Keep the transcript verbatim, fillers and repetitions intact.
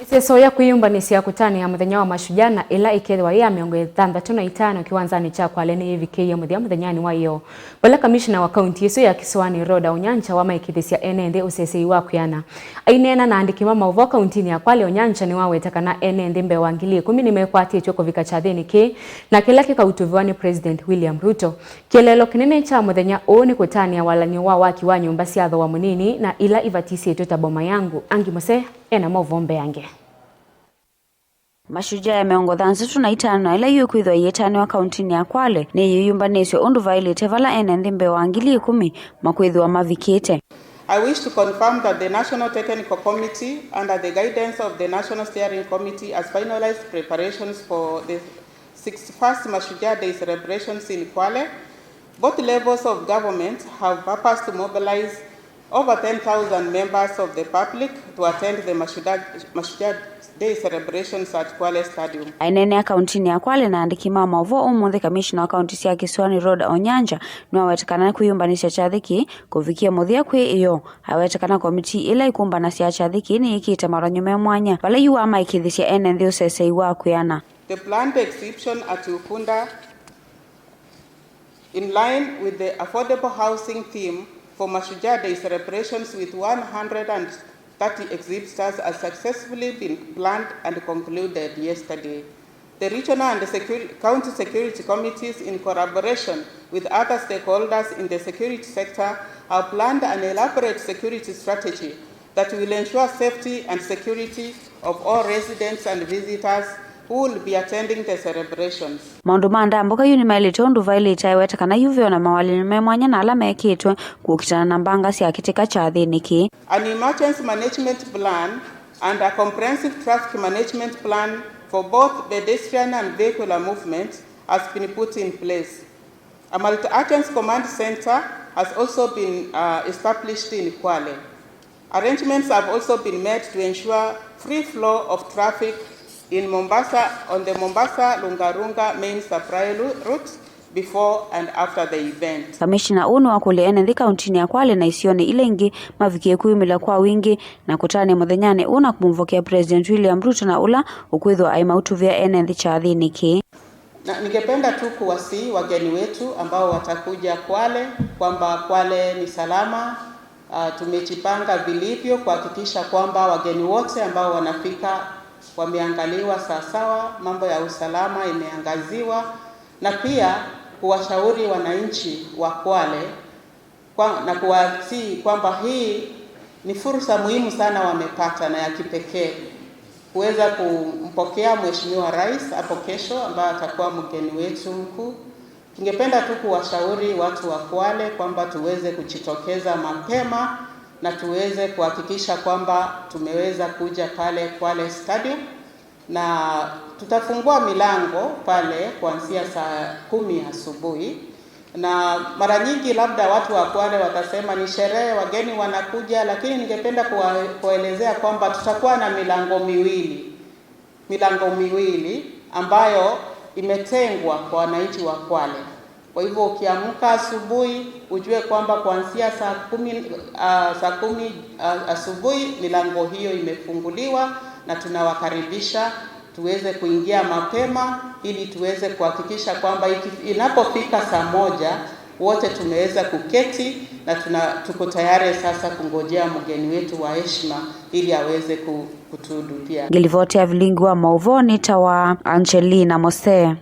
Ĩseso ya kwĩyũmbanĩsya kũtanĩa mũthenya wa Mashujaa na ĩla ĩkethĩwa yĩ ya mĩongo ĩthanthatũ na itano kĩwanzanĩ kya Kwale nĩyĩvikĩie mũthya mũthenyanĩ wa ĩyoo, vala kamishna wa kaunti ĩsu ya Kisiwani Rhoda Onyancha wamaĩkĩĩthĩsya ene nthĩ ũsesei wa kwĩana. Aineena na aandĩki ma maũvoo kauntinĩ ya Kwale, Onyancha nĩwaweta kana ene nthĩ mbee wa ngili ĩkũmi nĩmekwatĩtw'e kũvika kyathĩnĩ kĩĩ, na kĩla kĩkautũvĩwa nĩ President William Ruto. Kĩeleelo kĩnene kya mũthenya ũũ nĩ kũtanĩa walany'o wa waki wa nyũmba sya thooa mũnini na ila ivatisĩtwe ta Boma Yangu. Angi Mose ena maũvoo mbeange. Mashujaa ya mĩongo thanthatũ na itano ĩla yĩkwĩthĩwa ĩyĩtanĩwa kauntinĩ ya Kwale nĩyĩyũmbanĩsye ũndũ vaĩlĩte vala ene nthĩ mbee wa ngili ĩkũmi makwĩthĩwa mavikĩte. I wish to confirm that the National Technical Committee, under the guidance of the National Steering Committee, has finalized preparations for the sixty-first Mashujaa Day celebrations in Kwale. Both levels of government have purposed to mobilize over ten thousand members of the public to attend the Mashujaa, Mashujaa Day celebrations at Kwale Stadium. Aineenea kauntinĩ ya Kwale na andĩki ma maũvoo ũmũnthĩ, kamishna wa kaunti sya Kisiwani Rhoda Onyancha nĩwaweta kana kwĩyũmbanĩsya kyathĩ kĩĩ kũvikie mũthya kwĩ ĩyoo. Aweta kana komitii ĩla ĩkũmbanasya kyathĩ kĩĩ nĩyĩkĩte malany'o me mwanya vala yu wamaĩkĩĩthĩsya ene nthĩ ũsesei wa kwĩana. The planned exhibition at Ukunda, in line with the affordable housing theme for Mashujaa Day celebrations, with one hundred and thirty exhibitors, has successfully been planned and concluded yesterday. The regional and security, county security committees, in collaboration with other stakeholders in the security sector, have planned an elaborate security strategy that will ensure safety and security of all residents and visitors who will be attending the celebrations. Maũndũ ma ndambũka yu nĩmaĩlĩte ũndũ vaĩlĩte, aiweta kana yu ve o na mawalany'o me mwanya na ala mekĩtwe kũkitana na mbanga sya kĩtĩka kyathĩnĩ kĩĩ. An emergency management plan and a comprehensive traffic management plan for both pedestrian and vehicular movement has been put in place. A multi-agency command center has also been, uh, established in Kwale. Arrangements have also been made to ensure free flow of traffic in Mombasa, on the Mombasa Lunga Lunga main supply lu-, route before and after the event. Kamishina ũũ nĩwakũlya ene nthĩ kauntinĩ ya Kwale na isionĩ ila ingĩ mavikie kwĩyumĩlya kwa wingĩ na kũtanĩa mũthenyanĩ ũũ na kũmũvokea President William Ruto na ũla ũkwĩthĩwa aimautũvĩa ene nthĩ kyathĩnĩ kĩĩ. Na ningependa tu kuwasihi wageni wetu ambao watakuja Kwale kwamba Kwale ni salama. Ah, tumejipanga vilivyo kuhakikisha kwamba wageni wote ambao wanafika wameangaliwa sawasawa, mambo ya usalama imeangaziwa, na pia kuwashauri wananchi wa Kwale kwa, na kuwasihi kwamba hii ni fursa muhimu sana wamepata na ya kipekee kuweza kumpokea Mheshimiwa Rais hapo kesho, ambaye atakuwa mgeni wetu mkuu. Tungependa tu kuwashauri watu wa Kwale kwamba tuweze kujitokeza mapema na tuweze kuhakikisha kwamba tumeweza kuja pale Kwale Stadium. Na tutafungua milango pale kuanzia saa kumi asubuhi. Na mara nyingi labda watu wa Kwale watasema ni sherehe, wageni wanakuja, lakini ningependa kuwa-, kuwaelezea kwamba tutakuwa na milango miwili, milango miwili ambayo imetengwa kwa wananchi wa Kwale. Kwa hivyo ukiamka asubuhi, ujue kwamba kuanzia saa kumi, ah, saa kumi, ah, asubuhi, milango hiyo imefunguliwa na tunawakaribisha tuweze kuingia mapema ili tuweze kuhakikisha kwamba iki-, inapofika saa moja, wote tumeweza kuketi na tuna-, tuko tayari sasa kungojea mgeni wetu wa heshima ili aweze ku-, kutuhudumia. Ngĩlivoti ya vilingi wa maũvoo nĩtawa Angelina Mose.